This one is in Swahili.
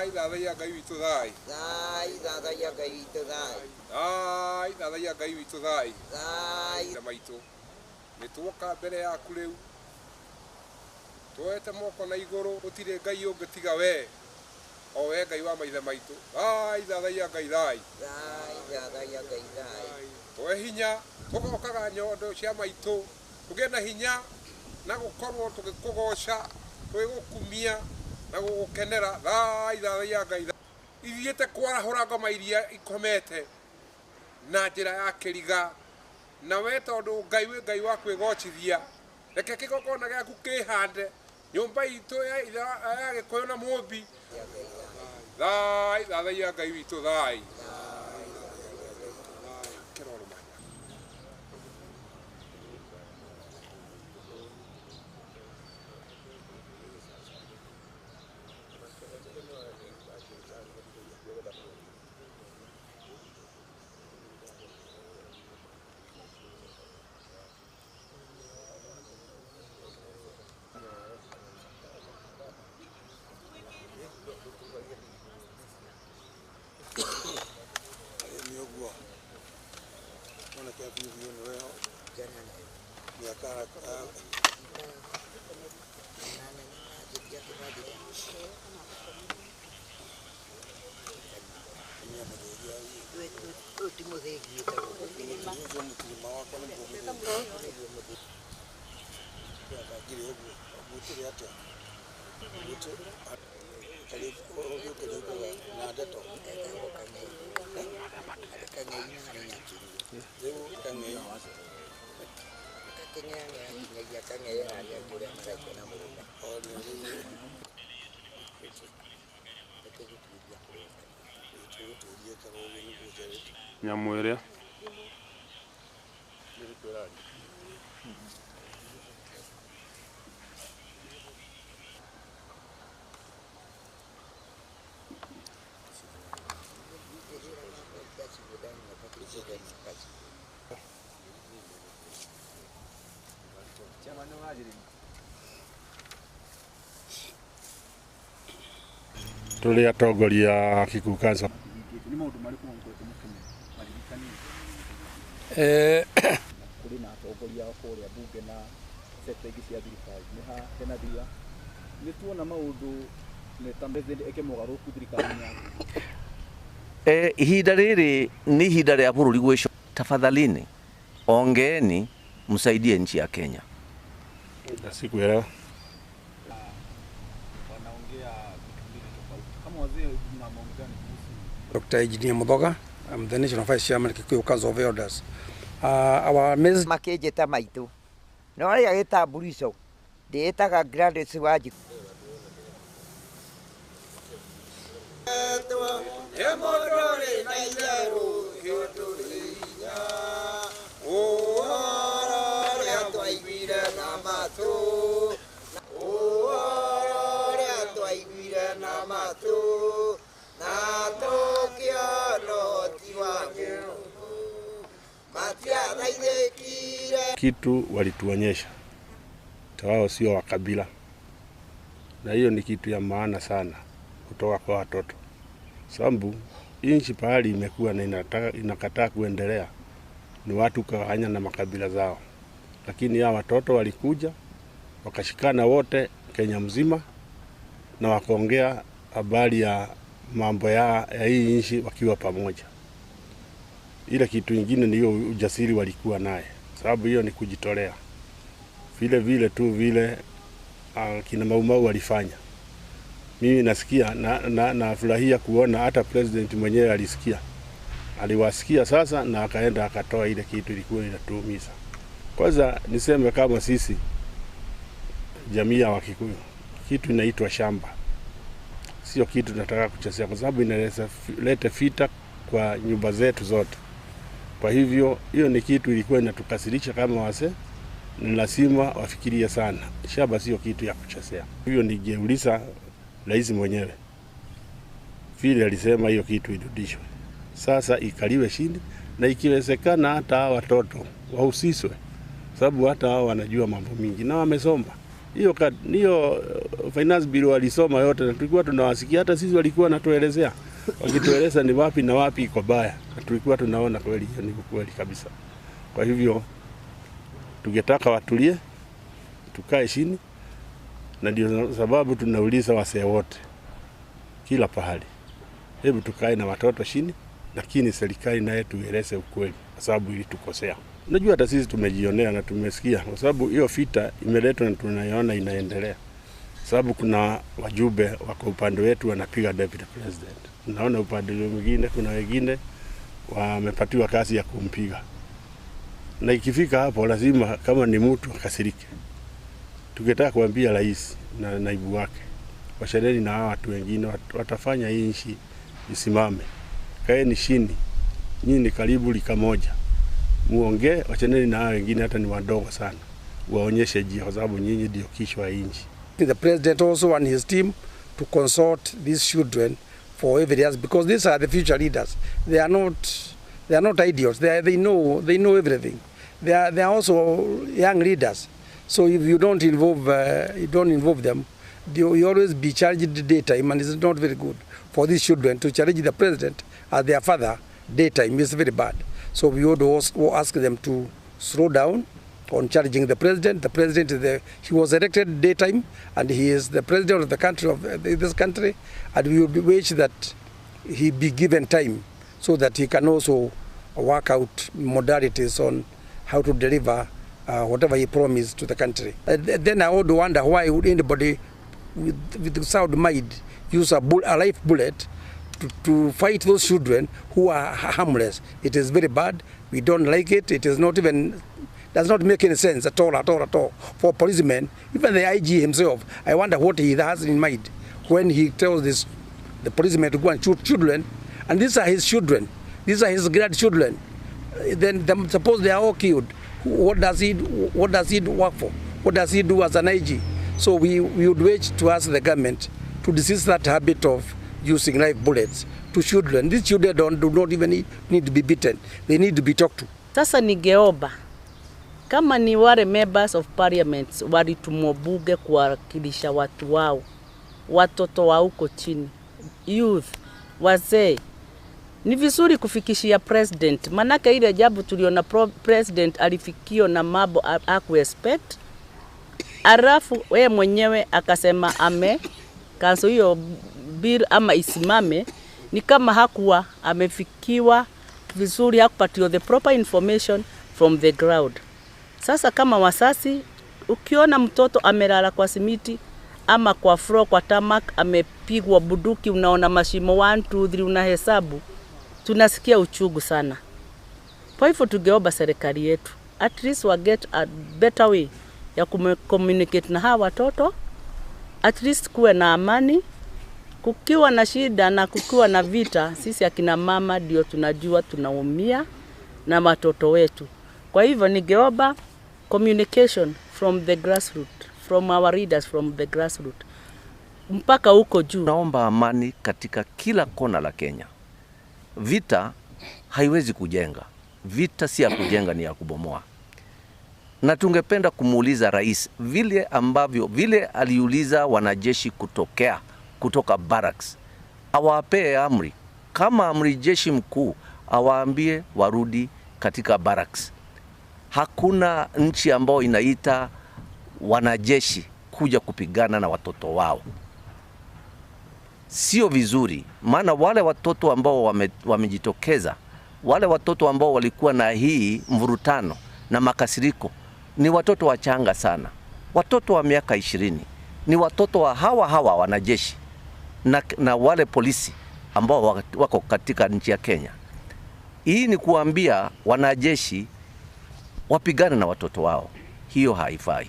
Thai thathaiya Ngai witũ thai. Thai thathaiya Ngai witũ thai. Thai thathaiya Ngai witũ thai. Thai. Na maitũ nĩ tuoka mbere yaku rĩu tuoete moko na igũrũ gũtirĩ Ngai ũngĩ tiga we o we Ngai wa maithe maitũ. Thai thathaiya Ngai thai. Thai thathaiya Ngai thai. Tũhe hinya tũgokaga nyondo cia maitũ tũgĩe na hinya na gũkorwo tũgĩkũgoca tũgĩgũkumia na gũgũkenera. Thai thathaiya Ngai thai. Ithiĩte kwarahũra ngoma iria ikomete na njĩra ya kĩriga na we tondũ Ngai wĩ Ngai wa kwĩgocithia reke kĩgongona gĩaku kĩhande nyũmba itũ ya Gĩkũyũ na Mũmbi. Thai thathaiya Ngai witũ thai. Nyamũ ĩrĩa tũrĩ atongoria a Kikuyu Council. Kũrĩ na atongoria kũrĩa bunge na sector ingĩ cia thirikari nĩ ha hena thia nĩ tuona maũndũ ta president eke mogarũrũku thirikari-inĩ yake. Ihinda rĩrĩ nĩ ihinda rĩa bũrũri gwĩco. Tafadhalini ongeeni msaidie nchi ya Kenya. Na sikuelewa. Wanaongea vitu mbili tofauti. Kama wazee mna maoni gani kuhusu? Dr. Engineer Muthoga, I'm the National Vice Chairman Kikuyu Council of Elders. Our message makĩnjĩta maitũ no arĩa gĩtambulico ndĩĩtaga Gladys Wanjiku. Kitu walituonyesha wao sio wa kabila, na hiyo ni kitu ya maana sana kutoka kwa watoto, sababu nchi pahali imekuwa na inakataa kuendelea ni watu kagawanya na makabila zao, lakini hao watoto walikuja wakashikana wote Kenya mzima na wakaongea habari ya mambo ya hii nchi wakiwa pamoja. Ile kitu ingine ni hiyo ujasiri walikuwa naye, sababu hiyo ni kujitolea. Vile vile tu vile kina Mau Mau walifanya. Mimi nasikia na furahia kuona hata president mwenyewe alisikia. Aliwasikia sasa na akaenda akatoa ile kitu ilikuwa inatuumiza. Kwanza niseme kama sisi jamii ya Wakikuyu, kitu inaitwa shamba sio kitu tunataka kuchezea, kwa sababu inaweza leta vita kwa nyumba zetu zote. Kwa hivyo hiyo ni kitu ilikuwa inatukasirisha kama wazee, ni lazima wafikirie sana. Shamba sio kitu ya kuchezea. Hivyo ningeuliza rais mwenyewe vile alisema hiyo kitu irudishwe. Sasa ikaliwe chini na ikiwezekana hata watoto wahusishwe, sababu hata hao wanajua mambo mingi na wamesoma. Hiyo finance bill walisoma yote, na tulikuwa tunawasikia, hata sisi walikuwa wanatuelezea, wakitueleza ni wapi na wapi iko baya, na tulikuwa tunaona kweli hiyo ni kweli kabisa. Kwa hivyo tungetaka watulie, tukae chini, na ndio sababu tunauliza wasee wote kila pahali, hebu tukae na watoto chini, lakini serikali naye tueleze ukweli, kwa sababu ilitukosea. Unajua hata sisi tumejionea na tumesikia, kwa sababu hiyo vita imeletwa na tunaiona inaendelea, sababu kuna wajumbe wako upande wetu wanapiga deputy president, unaona upande mwingine kuna wengine wamepatiwa kazi ya kumpiga, na ikifika hapo lazima kama ni mtu akasirike. Tungetaka kuambia rais na naibu wake, washereni na hawa watu wengine watafanya hii nchi isimame. Kaeni chini, nyinyi ni karibu lika moja, muongee, wachaneni na hawa wengine, hata ni wadogo sana, waonyeshe njia, kwa sababu nyinyi ndio kichwa ya nchi. The president also and his team to consult these children for every because these are the future leaders. They are not idiots. They know everything. They are also young leaders. So if you don't involve them, they will always be challenged daytime, and it's not very good for these children to challenge the president as their father daytime is very bad. So we would also ask them to slow down on challenging the president. The president, he was elected daytime, and he is the president of the country of this country, and we would wish that he be given time so that he can also work out modalities on how to deliver whatever he promised to the country. Then I would wonder why would anybody with sound mind use a live bullet to fight those children who are harmless. It is very bad. We don't like it. It is not even, does not make any sense at all, at all, at all. For policemen, even the IG himself, I wonder what he has in mind when he tells the policemen to go and shoot children, and these are his children, these are his grandchildren. Then suppose they are all killed. What does he work for? What does he do as an IG? So we would wait to ask the government to desist that habit of using live bullets to children. These children do not even need to be beaten. They need to be talked to. Sasa ningeomba kama ni wale members of parliament walitumwa bunge kuwakilisha watu wao, watoto wa huko chini, youth, wazee, ni vizuri kufikishia president, manake ile jambo tuliona president alifikio na mambo aku expect, alafu we mwenyewe akasema ame cancel hiyo bill ama isimame, ni kama hakuwa amefikiwa vizuri, hakupatiwa the proper information from the ground. Sasa kama wazazi, ukiona mtoto amelala kwa simiti ama kwa floor, kwa tarmac, amepigwa bunduki, unaona mashimo 1 2 3, unahesabu, tunasikia uchungu sana. Kwa hivyo tungeomba serikali yetu at least wa get a better way ya communicate na hawa watoto, at least kuwe na amani. Kukiwa na shida na kukiwa na vita, sisi akina mama ndio tunajua tunaumia na watoto wetu. Kwa hivyo ningeomba communication from the grassroots, from our leaders from the grassroots mpaka huko juu. Naomba amani katika kila kona la Kenya. Vita haiwezi kujenga. Vita si ya kujenga, ni ya kubomoa. Na tungependa kumuuliza rais vile ambavyo vile aliuliza wanajeshi kutoka barracks, awapee amri kama amri jeshi mkuu, awaambie warudi katika barracks. Hakuna nchi ambayo inaita wanajeshi kuja kupigana na watoto wao. Sio vizuri, maana wale watoto ambao wamejitokeza, wale watoto ambao walikuwa na hii mvurutano na makasiriko ni watoto wachanga sana, watoto wa miaka 20, ni watoto wa hawa hawa wanajeshi na wale polisi ambao wako katika nchi ya Kenya. Hii ni kuambia wanajeshi wapigane na watoto wao, hiyo haifai.